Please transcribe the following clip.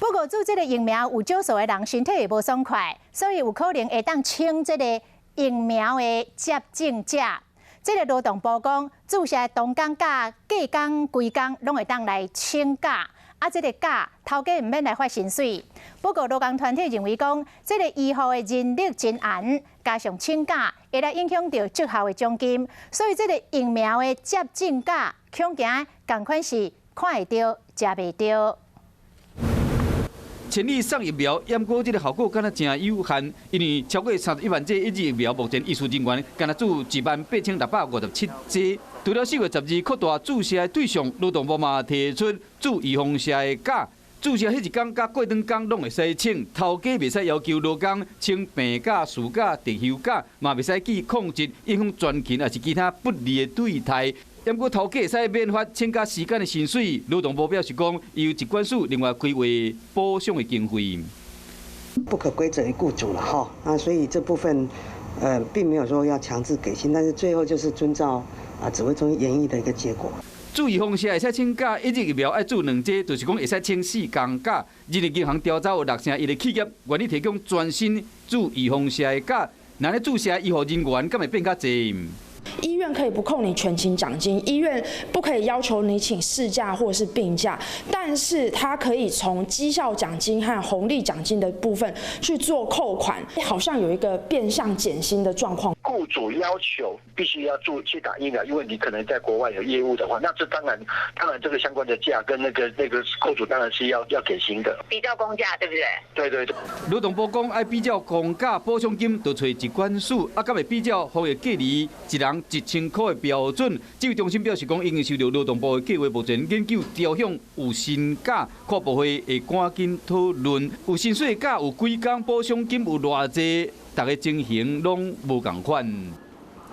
不過注這个疫苗有少數的人身體會無爽快，所以有可能會當請這个疫苗的接種者。這个勞動部講，注射當工佮隔工、規工攏會當來請假。啊，這个假頭家毋免來發薪水。不過勞工團體認為講，這个醫護的人力真絚，加上請假會來影響著績效的獎金，所以這个疫苗的接種假恐驚仝款是看會著，食袂著。千里送疫苗，毋過這个效果敢若誠有限，因為超過31萬劑一劑疫苗，目前醫事人員干焦注18,657劑。除了4月12擴大注射的對象，勞動部嘛提出注預防射的假，注射彼一工佮過兩工攏會使請，頭家袂使要求勞工請病假、事假、特休假，嘛袂使記曠職，影響全勤，抑是其他不利的對待。毋過頭家會使免發請假時間的薪水，勞動部表示講，由疾管署另外規劃補償的經費。不可歸責於僱主了哈，那所以這部分，並沒有說要強制給薪，但是最後就是遵照指揮中心研議的一個結果。注預防射會使請假，一劑疫苗愛注兩劑，就是講會使請4工假。人力銀行調查有61%的企業願意提供全薪注預防射的假，若咧注射醫護人員，敢會變較濟？醫院可以不扣你全勤獎金，醫院不可以要求你請事假或是病假，但是他可以從績效獎金和紅利獎金的部分去做扣款，好像有一個變相減薪的狀況。僱主要求必須要做去打疫苗，因為你可能在國外有業務的話，那這當然，當然這個相關的假跟那個僱主當然是要給薪的。比較公假，對不對？對對對。勞動部講愛比照公假補償金，就揣疾管署，啊，敢會比照防疫隔離一人1000塊的標準。指揮中心表示講，已經收到勞動部的計劃，目前研究調向有薪假，跨部會會趕緊討論。有薪水假，有幾工補償金，有偌濟，逐个情形攏無仝款。